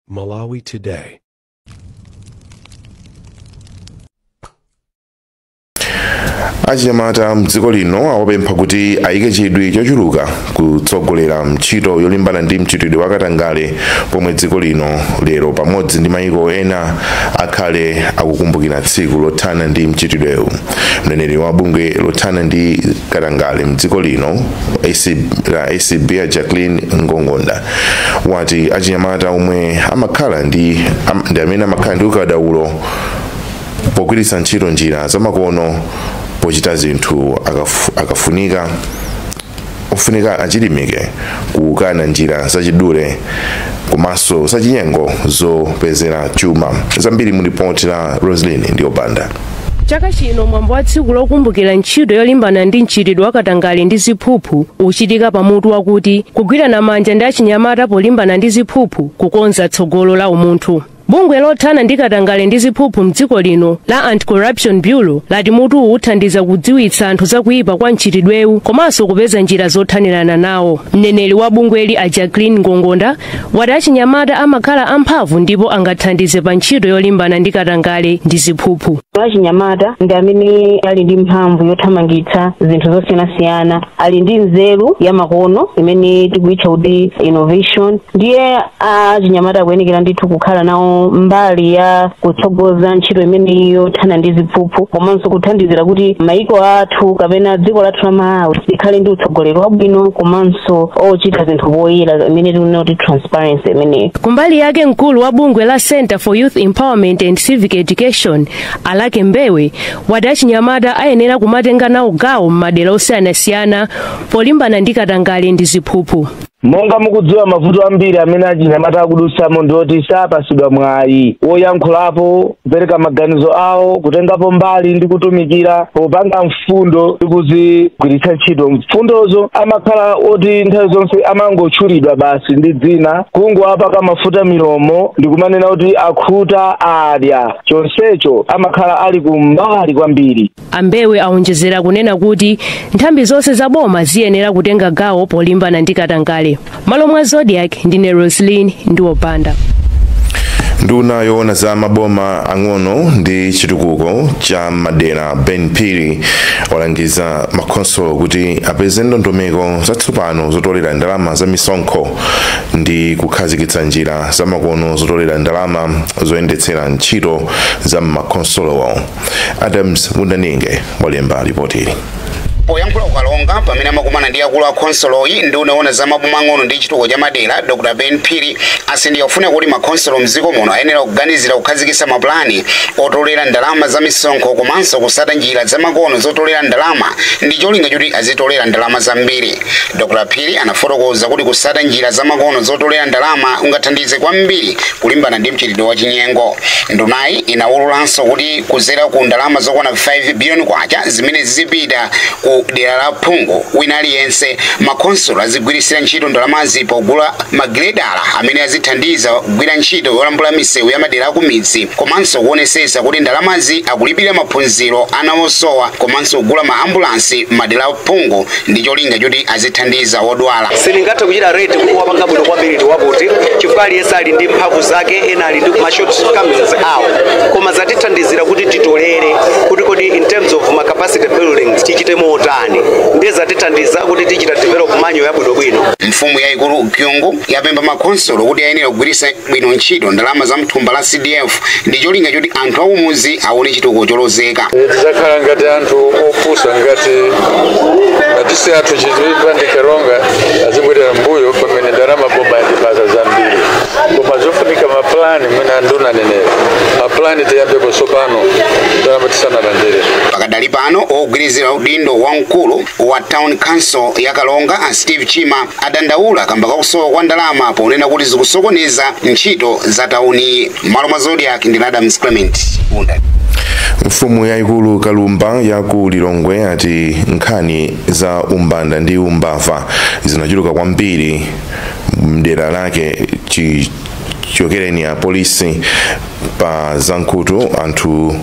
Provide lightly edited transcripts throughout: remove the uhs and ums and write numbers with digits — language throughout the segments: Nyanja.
Malawi Today. Achinyamata mdziko lino awapempha kuti ayike chidwi chochuluka kutsogolera ntchito yolimbana ndi mchitidwe wakatangale, pomwe dziko lino lero pamodzi ndi mayiko ena akhale akukumbukira tsiku lothana ndi mchitidwewu. Mneneri wa bungwe lothana ndi katangale mdziko lino la ACB, Jacqueline Ngongonda, wati achinyamata omwe amakhala ndi amene amakhala ndi ukadaulo pogwiritsa ntchito njira zamakono pochita zinthu, akafunika ofunika achilimike kukana njira zachidule komanso zachinyengo zopezera chuma. Zambiri mu ripoti la Roslyn Ndiobanda. Chaka chino mwambo wa tsiku lokumbukira ntchito yolimbana ndi mchitidwe wakatangale ndi ziphuphu uchitika pamutu wakuti "Kugwirana manja ndi achinyamata polimbana ndi ziphuphu, kukonza tsogolo la umunthu". Bungwe lothana ndi katangale ndi ziphuphu mdziko lino la Anti-Corruption Bureau lati mutuwu uthandiza kudziwitsa anthu zakuyipa kwa mchitidwewu komanso kupeza njira zothanirana nawo. Mneneri wa bungweli, a Jacqueline Ngongonda, wati achinyamata amakhala amphamvu ndipo angathandize pa ntchito yolimbana ndi katangale ndi ziphuphu. Achinyamata ndi amene ali ndi mphamvu yothamangitsa zinthu zosiyanasiyana, ali ndi nzeru ya makono imene tikuyitcha kuti innovation. Ndiye achinyamata akuyenekera ndithu kukhala nawo mbali ya kutsogoza ntchito imeneyi yothana ndi ziphuphu, komanso kuthandizira kuti maiko athu kapena dziko lathu la Malawi likhale ndi utsogoleri wabwino komanso ochita zinthu poyera, imene tikunena kuti transparency imeneyi. Kumbali yake, mkulu wa bungwe la Center for Youth Empowerment and Civic Education, Alake Mbewe, wati achinyamata ayenera kumatenga nawo gawo m'madera osiyanasiyana polimbana ndi katangale ndi ziphuphu. Monga mukudziwa, mavuto ambiri amene achinyamata akudutsamo ndioti sapasidwa mwayi woyankhulapo, kupereka maganizo awo, kutengapo mbali ndi kutumikira popanga mfundo ndi kuzigwiritsa ntchito mfundozo. Amakhala oti nthawi zonse amangotchulidwa basi ndi dzina, kungowapaka mafuta milomo ndi kumanena kuti akhuta, adya, chonsecho amakhala ali kumbali kwambiri. Ambewe awonjezera kunena kuti nthambi zonse za boma ziyenera kutenga gawo polimbana ndi katangale. Malo mwa Zodiak, ndine Roslyn Ndiwopanda. Nduna yoona za maboma ang'ono ndi chitukuko cha madera, Ben Phiri, walangiza makhonsolo kuti apeze ndondomeko zatsopano zotolera ndalama za misonkho ndi kukhazikitsa njira zamakono zotolera ndalama zoyendetsera ntchito za makhonsolowo. Adams Mundaninge walemba ripoti ili. Poyankhula kuKalonga pamene amakumana ndi akulu a khonsoloyi, nduna yoona za maboma ang'ono ndi chitukuko cha madera, Dr Ben Phiri, asindika kufuna kuti makhonsolo mdziko muno ayenera kuganizira kukhazikitsa mapulani otolera ndalama za misonkho komanso kusata njira zamakono zotolera ndalama ndi cholinga choti azitolera ndalama zambiri. Dr Phiri anafotokoza kuti kusata njira zamakono zotolera ndalama ungathandize kwambiri kulimbana ndi mchitidwe wa chinyengo. Ndunayi inawululanso kuti kuzera ku ndalama zokwana 5 biliyoni kwacha zimene zizipita ku dera la phungu wina aliyense, makhonsolo azigwirisira ntchito ndalamazi pogula magiredala amene azithandiza kugwira ntchito yolambula misewu ya madera akumidzi, komanso kuonesesa kuti ndalamazi akulipira maphunziro ana osowa, komanso kugula maambulansi madera aphungu ndi cholinga choti azithandiza wodwala. Sindingathe kuchita rate kuti wapanga bwino kwambiri ndi wakuti, chifukwa aliyense ali ndi mphamvu zake, ena ali ndi ma shortcomings awo, koma zatithandizira kuti titolere kuti kodi in terms of ma capacity building tichite motani. Ndiye zatithandiza kuti tichita develop manual yabwinobwino. Mfumu yayikulu Kyungu yapempha makhonsolo kuti ayenera kugwiritsa bwino ntchito ndalama za mthumba la CDF ndi cholinga choti anthu akumuzi aone chitukuko cholozeka. Tizakhala ngati anthu opusa ngati madisi athu Chitipa ndi Karonga azibwerera mbuyo pamene ndalama boma yatipasa zambiri. Koma zofunika maplani, mwina nduna nenera maplani, tiyambepo tsopano ndalama tisanalandire. Pakadali pano, ogwirizira udindo wamkulu wa town council ya Kalonga, a Steve Chima, adandaula kamba kakusowa kwa ndalama ponena kuti zikusokoneza ntchito za tauni. Malo mwa Zodiak, ndi Adams Clement Unda. Mfumu yayikulu Kalumba ya ku Lilongwe ati nkhani za umbanda ndi umbava zinachuluka kwambiri mdera lake. Chokereni ya polisi pa Zamkhutu anthu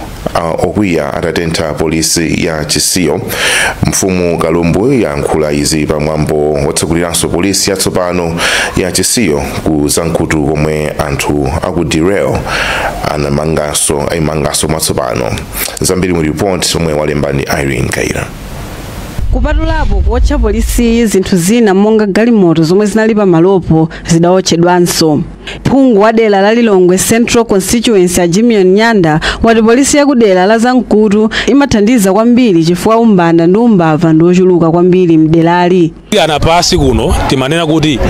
okwiya atatentha polisi ya Chisiyo. Mfumu Kalumbu yankhula izi pamwambo wotseguliranso polisi yatsopano ya Chisiyo ku Zamkhutu, komwe anthu aku Derail anamanganso ayimanganso mwatsopano. Zambiri mu report omwe walemba ndi Irene Kaira. Kupatulapo kuotcha polisi, zinthu zina monga galimoto zomwe zinali pamalopo zidaotchedwanso. Phungu wa dera la Lilongwe Central Constituency a Jimion Nyanda wati polisi ya kudera la Zamkutu imathandiza kwambiri chifukwa umbanda ndi umbava ndi ochuluka kwambiri mderali. Ana pasi kuno timanena kuti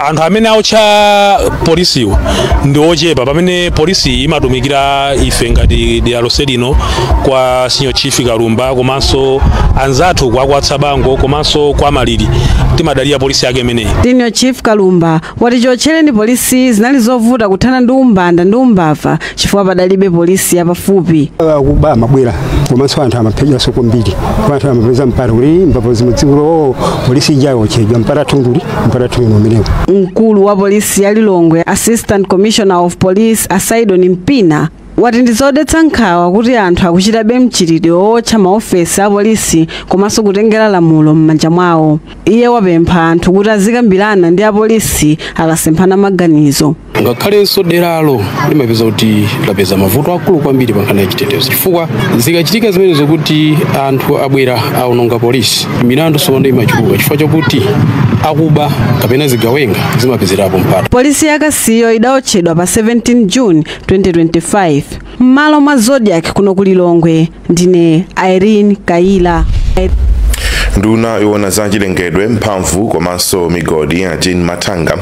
anthu amene aotcha polisiwo ndi ochepa, pamene polisi imatumikira ife ngati dera lonse lino kwa Senior Chief Kalumba komanso anzathu kwa Kwatsabango komanso kwa Maliri, timadalira polisi yake imeneyi. Senior Chief Kalumba wati chotchereni polisi zinali zovuta kuthana ndi umbanda ndi umbava chifukwa padalibe polisi yapafupi. Kuba amabwera komanso anthu amaphedwanso kwambiri, anthu amapeza mpata kuti mbava zimudzikulo polisi ijayo ochedwa mpata thunguli mpata thunguli umenewo. Mkulu wa polisi ya Lilongwe, Assistant Commissioner of Police Asaidon Mpina, wati ndi zodetsa nkhawa kuti anthu akuchitabe mchitidwe wotcha maofesi a polisi komanso kutengera lamulo m'manja mwawo. Iye wapempha anthu kuti azikambirana ndi apolisi akasemphana maganizo. Ngakhalenso deralo limapeza kuti lapeza mavuto akulu kwambiri pa nkhani ya chitetezo, chifukwa zikachitika zimenezo kuti anthu abwera aononga polisi, milandu sonde imachuluka chifukwa chakuti akuba kapena zigawenga zimapezerapo mpata. Polisi ya Kasiyo idaotchedwa pa 17 June 2025. M'malo mwa Zodiac kuno ku Lilongwe, ndine Irene Kaila. Nduna yoona za chilengedwe, mphamvu komanso migodi ya Jean Mathanga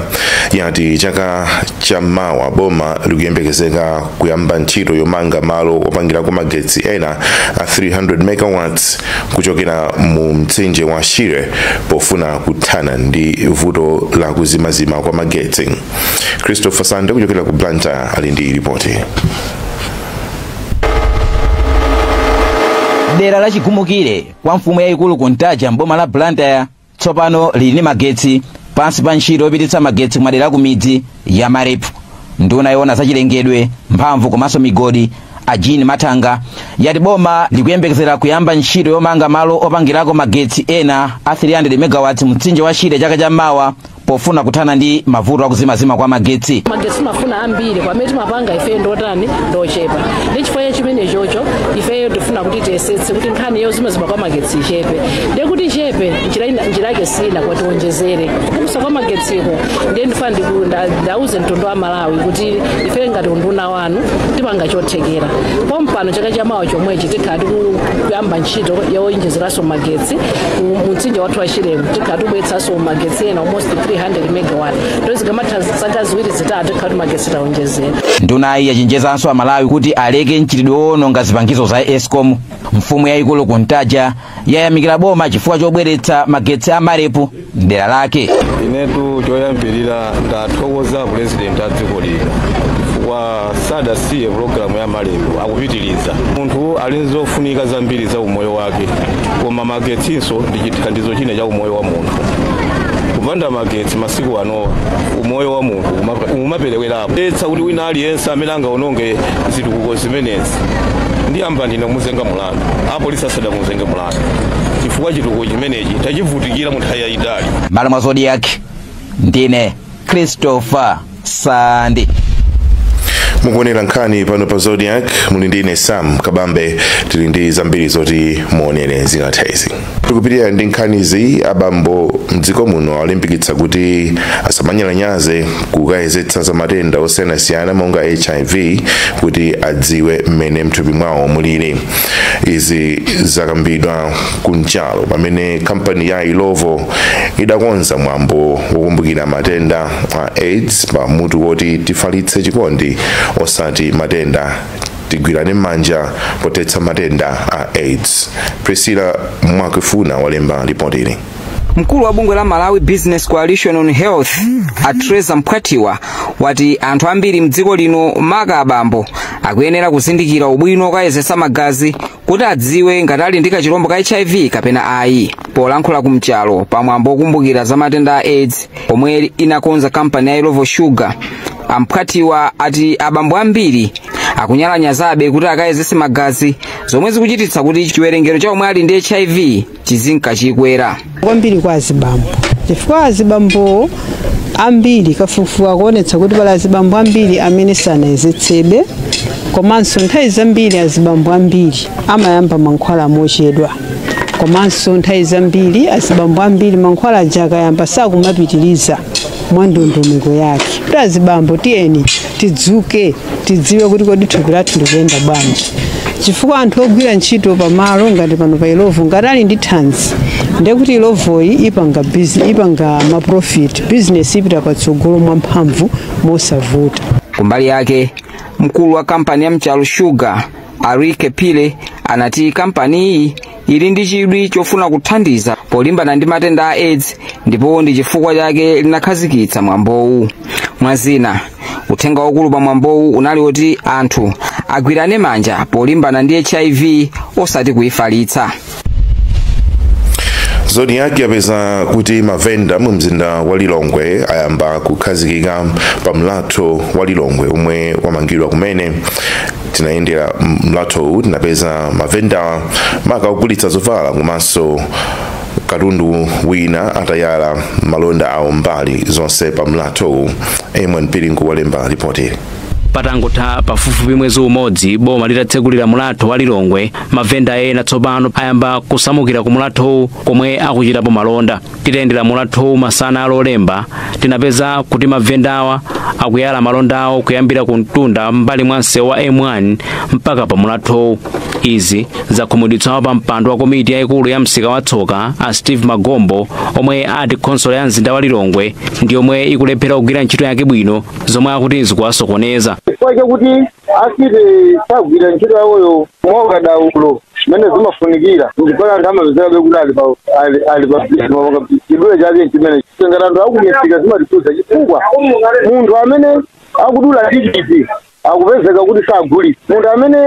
yati chaka chammawa boma likuyembekezeka kuyamba ntchito yomanga malo opangirako magetsi ena a 300 megawatts kuchokera mu mtsinje wa Shire pofuna kuthana ndi vuto la kuzimazima kwa magetsi. Christopher Sande kuchokera ku Blantyre ali ndi ripoti. Dera la Chigumukire kwa mfumu yayikulu Kuntaja mboma la Blantyre tsopano lili ndi magetsi pansi pa ntchito yopititsa magetsi kumadera ku midzi ya Marepu. Nduna yoona zachilengedwe, mphamvu komanso migodi a Jean Mathanga yati boma likuyembekezera kuyamba ntchito yomanga malo opangirako magetsi ena a 300 megawatts mtsinje wa Shire chaka chammawa pofuna kuthana ndi mavuto akuzimazima kwa magetsi. Magetsi mafuna ambiri kwamene timapanga ife ndotani ndochepa, ndi chifukwa chimene chocho ifeyo tifuna kuti tiyesetse kuti nkhani yozimazima kwa magetsi ichepe, ndiye kuti ichepe njira yake sina kuti tionjezere kupusa kwa magetsiko. Ndiye ndifuna ndauze mtundu wa Malawi kuti ife ngati unduna wanu tipanga chothekera pompano chaka chamawa chomwechi tikhala tikuyamba ntchito yowonjezeranso magetsi mtsinje wathu wa Shiremu, tikhala tikubweretsanso magetsi ena almost 300 megawatt ndozigamatha zaka ziwiri zitatu tikhala magetsi taonjezera. Ndunayi yachenjezanso Amalawi kuti aleke mchitidwe wowononga zipangizo za Escom. Mfumu yayikulu Kuntaja yayamikira boma chifukwa chobweretsa magetsi a Marepu mdera lake. Inetu choyambirira ndathokoza purezidenti a dziko lino chifukwa sadasiye pulogalamu ya Marepu, akupitiriza. Munthu ali nzofunika zambiri za umoyo wake, koma magetsinso ndi chithandizo china cha umoyo wa munthu. Kupanda magetsi masiku ano umoyo wa munthu umaperewerapo. Etsa kuti wina aliyense amene angaononge zitukuko zimenezi ndiyamba ndine kumuzenga mulandu, apolisi asadamuzenga mulandu chifukwa chitukuko chimenechi tachivutikira munthu ayayitali. Malo mwa Zodiac, ndine Christopher Sandi. Mukuonera nkhani pano pa Zodiac, muli ndine Sam Kabambe. Tili ndi zambiri zoti muonere zikatha izi. Tikupitirira ndi nkhanizi. Abambo mdziko muno alimbikitsa kuti asamanyalanyaze kukayezetsa za matenda osiyanasiyana monga HIV kuti adziwe mmene mthupi mwawo mulili. Izi zakambidwa kunchalo pamene kampani ya Ilovo idakonza mwambo wokumbukira matenda a AIDS pamutu woti tifalitse chikondi osati matenda, tigwirane m'manja potetsa matenda a AIDS. Priscilla Mwakifuna walemba ripoti ili. Mkulu wa bungwe la Malawi Business Coalition on Health a Treza Mphwatiwa wati anthu ambiri mdziko lino maka abambo akuyenera kuzindikira ubwino okayezetsa magazi kuti adziwe ngati ali ndi kachilombo ka HIV kapena ayi. Polankhula kumchalo pamwambo okumbukira za matenda a AIDS omwe inakonza kampani ya Ilovo Sugar, Amphwatiwa ati abambo ambiri akunyalanyazabe kuti akayezese magazi, zomwe zikuchititsa kuti chiwerengero cha omwe ali ndi HIV chizinka chikwera. Kwambiri kwa azibambo, chifukwa azibambo ambiri kafukufuku akuonetsa kuti pali azibambo ambiri amene sanayezetsebe, komanso nthawi zambiri azibambo ambiri amayamba mankhwala mochedwa, komanso nthawi zambiri azibambo ambiri mankhwala aja akayamba sakumapitiriza mwa ndondomeko yake. Kuti azibambo tiyeni tidzuke, tidziwe kuti kodi thupi lathu likuyenda bwanji, chifukwa anthu ogwira ntchito pamalo ngati pano pa Illovo ngati ali ndi thanzi, ndekuti Illovoyi ipanga business, ipanga ma profit, business ipita patsogolo mwamphamvu mosavuta. Kumbali yake, mkulu wa kampani ya Mchalo Sugar Arike Pile anati kampani iyi ili ndi chidwi chofuna kuthandiza polimbana ndi matenda a AIDS, ndipo ndi chifukwa chake linakhazikitsa mwambowu. Mwazina, uthenga waukulu pa mwambowu unali woti anthu agwirane manja polimbana ndi HIV osati kuyifalitsa. Zodiak yapeza kuti mavenda mu mzinda wa Lilongwe ayamba kukhazikika pa mlatho wa Lilongwe omwe wamangidwa kumene. Tinayendera mlathowu, tinapeza mavenda maka ogulitsa zovala komanso katundu wina atayala malonda awo mbali zonse pa mlathowu. Amon Piringu walemba ripoti. Patangotha pafupifupi mwezi umodzi boma litatsekulira mulatho wa Lilongwe, mavenda ena tsopano ayamba kusamukira ku mulathowu komwe akuchitapo malonda. Titayendera mulathowu masana alolemba, tinapeza kuti mavenda awa akuyala malonda awo kuyambira ku mtunda mbali mwa msewu wa M1 mpaka pa mulathowu. Izi zakhumudwitsa pa mpando wa komiti yayikulu ya msika wa Tsoka a Steve Magombo, omwe ati khonsolo ya mzinda wa Lilongwe ndi yomwe ikulephera kugwira ntchito yake bwino, zomwe akuti zikuwasokoneza. Chifukwa chakuti a city sagwira ntchito yawoyo mwaukadaulo zimene zimafunikira, ndipaka anthu amapezekabe kuti ali pa chidule chake chimene ngati anthu akumisika zimatisuza, chifukwa munthu amene akudula tikiti akupezeka kuti sagulitsa, munthu amene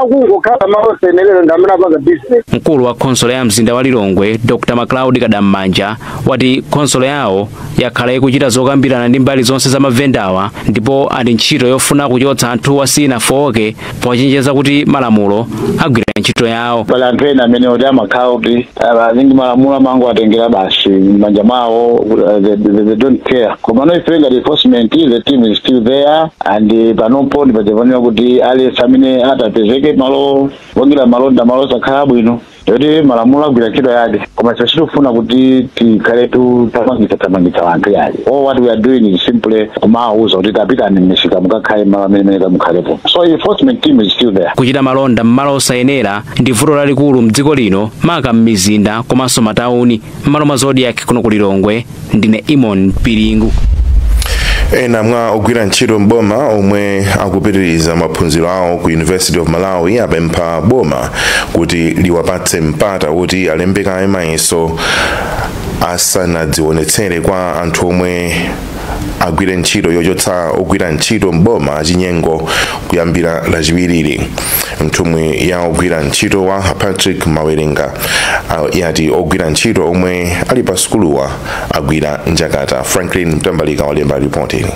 akungokhala malo osayenerera ndi amene apanga business. Mkulu wa khonsolo ya mzinda wa Lilongwe Dr Macloud Kadammanja wati khonsolo yawo yakhala ikuchita zokambirana ndi mbali zonse za mavendawa, ndipo ati ntchito yofuna kuchotsa anthuwa sinafowoke, pochenjeza kuti malamulo agwira ntchito yawo. Pali anthu ena amene oti amakhala kuti azingi malamulo amango atengera basi m'manja mwawo, they don't care. Koma ife ngati enforcement, the team is still there, and panopo ndipachapanira kuti aliyense amene atapezeke malo kupangira malonda malo osakhala bwino, yoti malamulo agwira ntchito yake. Koma ife sitikufuna kuti tikhale tuthamangitsa anthu yayi. All what we are doing is simply kumawuza kuti tapitani m'misika mukakhale malo amene mene mukhalepo. So enforcement team is still there. Kuchita malonda m'malo osayenera ndi vuto lalikulu mdziko lino, maka m'mizinda komanso matawuni. M'malo mwa Zodiak kuno ku Lilongwe, ndine Imon Piringu. Ena mwa ogwira ntchito mboma omwe akupitiriza maphunziro awo ku University of Malawi apempha boma kuti liwapatse mpata woti alembe kaye mayeso asanadzionetsere kwa anthu omwe agwire ntchito yochotsa ogwira ntchito mboma achinyengo kuyambira Lachiwiriri. Nthumwi ya ogwira ntchito wa Patrick Mawerenga yati ogwira ntchito omwe ali pa sukuluwa agwira njakata. Franklin Mtambalika walemba ripoti.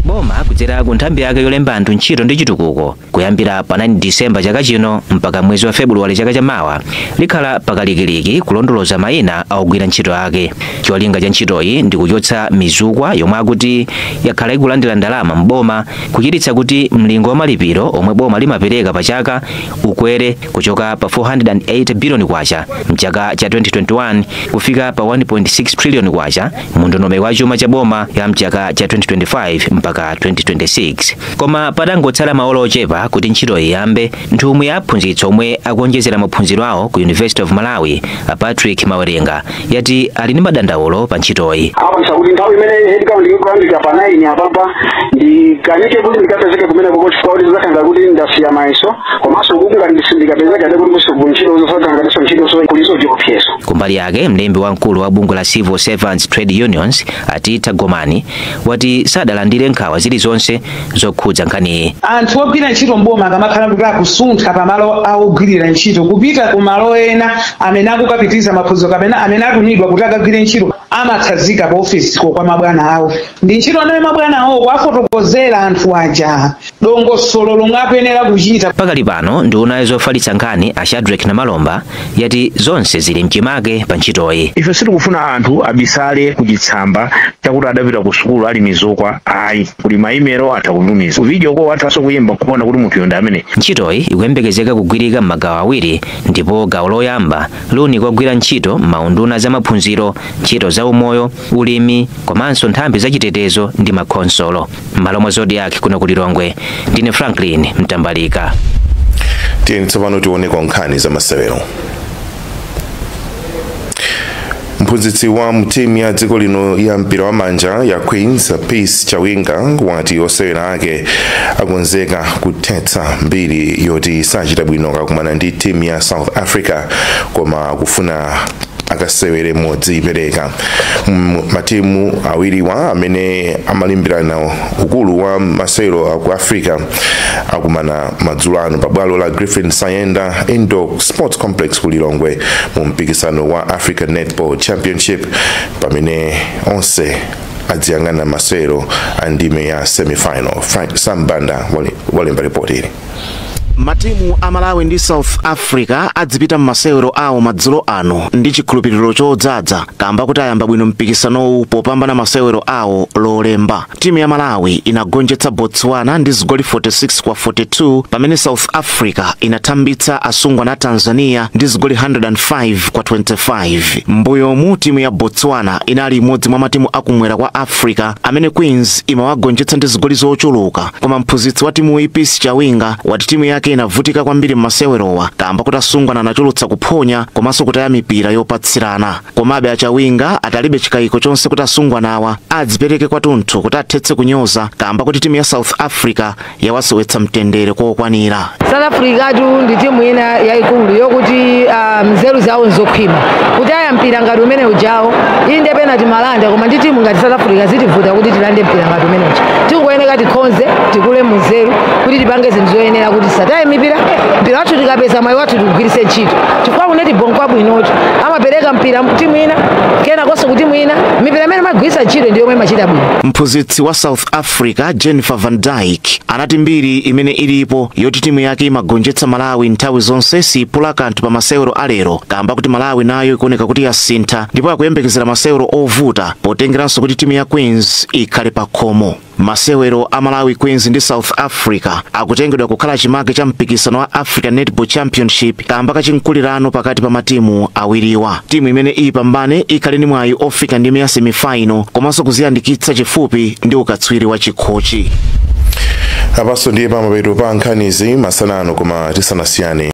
Boma kudzera ku nthambi yake yolemba anthu ntchito ndi chitukuko, kuyambira pa 9 Disemba chaka chino mpaka mwezi wa Februwale chaka chamawa, likhala pakalikiliki kulondoloza mayina a ogwira ntchito ake. Cholinga cha ntchitoyi ndi kuchotsa mizukwa yomwe akuti yakhala ikulandira ndalama mboma, kuchititsa kuti mlingo wa malipiro omwe boma limapereka pa chaka ukwere kuchoka pa 408 billion kwacha mchaka cha 2021 kufika pa 1.6 trillion kwacha mu ndondomeko ya chuma cha boma ya mchaka cha 2025 mpaka 2026. Koma patangotsala maola ochepa kuti ntchito iyambe, nthumwi ya aphunzitsi omwe akuonjezera maphunziro awo ku University of Malawi a Patrick Mawerenga yati ali ndi madandaulo pa ntchitoyi. Apanisa kuti nthawi imene headcount ikuyambika pa 9 apapa ndikanike kuti ndikapezeke kumeneko, chifukwa kuti zidzakhala kuti ndasiya mayeso, komanso kuku ngati ndikapezeka ndi kuti ntchito zosakhala ntchito so kuliso chiopsezo. Kumbali yake, mlembi wamkulu wa bungwe la Civil Servants Trade Unions Atita Gomani wati sadalandire nkhawa zilizonse zokhudza nkhaniyi. Anthu ogwira ntchito mboma akamakhala kuti akusuntha pamalo awogwirira ntchito kupita ku malo ena amene akukapitiriza maphunziro kapena amene atumidwa kuti akagwire ntchito, Amatsanzika pa ofisiko kwa mabwana awo. Ndi ntchito amene mabwana awo kuwafotokozera anthu aja dongosolo lomwe akuyenera kuchita. Pakali pano nduna zofalitsa nkhani a Shadrack Namalomba yati zonse zili mchimake pa ntchitoyi. Ife sitikufuna anthu abisale kuchitsamba chakuti adapita ku sukulu ali mizukwa, ayi. Kuli maimelo, atha kutumiza video ko, athanso kuyimba kuona kuti munthu ndi amene. Ntchitoyi ikuyembekezeka kugwirika m'magawo awiri, ndipo gawo loyamba luni kwagwira ntchito maunduna za maphunziro, ntchito za umoyo, ulimi komanso nthambi zachitetezo ndi makhonsolo. M'malo mwa Zodiak kuno ku Lilongwe, ndine Franklin Mtambalika. Tiyeni tsopano tione kwa nkhani za masewero. Mphunzitsi wa mtimu ya dziko lino ya mpira wa manja ya Queens, Peace Chawinga, wati osewera ake akonzeka kuthetsa mbiri yoti sachita bwino kakumana ndi timu ya South Africa, koma akufuna akasewere modzipereka. Matimu awiriwa amene amalimbirana ukulu wa masewero aku Africa akumana madzulo ano pabwalo la Griffin Sayenda Indoor Sports Complex ku Lilongwe mu mpikisano wa African Netball Championship, pamene onse adziyang'ana masewero a ndime ya semifinal. Frank Sambanda walemba ripoti ili. Matimu a Malawi ndi South Africa adzipita m'masewero awo madzulo ano ndi chikhulupiriro chodzaza kamba kuti ayamba bwino mpikisanowu popambana masewero awo Lolemba. Timu ya Malawi inagonjetsa Botswana ndi zigoli 46 kwa 42, pamene South Africa inathambitsa asungwana a Tanzania ndi zigoli 105 kwa 25. Mbuyomu timu ya Botswana inali imodzi mwa matimu akumwera kwa Africa amene Queens imawagonjetsa ndi zigoli zochuluka, koma mphunzitsi wa timuyi Peace Chawinga wati timu yake inavutika kwambiri m'masewerowa kamba kuti asungwana anachulutsa kuphonya komanso kutaya mipira yopatsirana. Komabe achawinga atalibe chikayiko chonse kuti asungwanawa adzipereke kwathunthu kuti athetse kunyoza kamba kuti timu ya South Africa yawasowetsa mtendere kokwanira. South Africa tu ndi timu ina yayikulu yokuti nzeru zawo nzokhwima kuti aya mpira ngati umene ujawo inde pena timalanda, koma ndi timu ngati South Africa zitivuta kuti tilande mpira ngati umene uja. Tikuyeneka tikonze, tikule munzeru kuti tipange zinthu zoyenera kuti tisataye mipira. Mpira wathu tikapeza mwayi wathu tikugwiritse ntchito, chifukwa kuneti bongo bwinotu amapereka mpira timu ina kena konso kuti timu ina mipira imene imagwiritsa ntchito ndi yomwe imachita bwino. Mphunzitsi wa South Africa Jennifer Van Dyk anati mbiri imene ilipo yoti timu yake imagonjetsa Malawi nthawi zonse sipula kanthu pa masewero alero kamba kuti Malawi nayo ikuoneka kuti yasintha ndipo akuyembekezera masewero ovuta potengeranso kuti timu ya Queens ikhale pa khomo. Masewero a Malawi Queens ndi South Africa akutengedwa kukhala chimake cha mpikisano wa African Netball Championship kamba kachinkulirano pakati pa matimu awiriwa. Timu imene ipambane ikhale ndi mwayi ofika ndime ya semifinal komanso kuziyandikitsa chifupi ndi ukatswiri wa chikhochi. Apanso ndiye pamapeto pa nkhanizi masana ano, koma tisanasiyane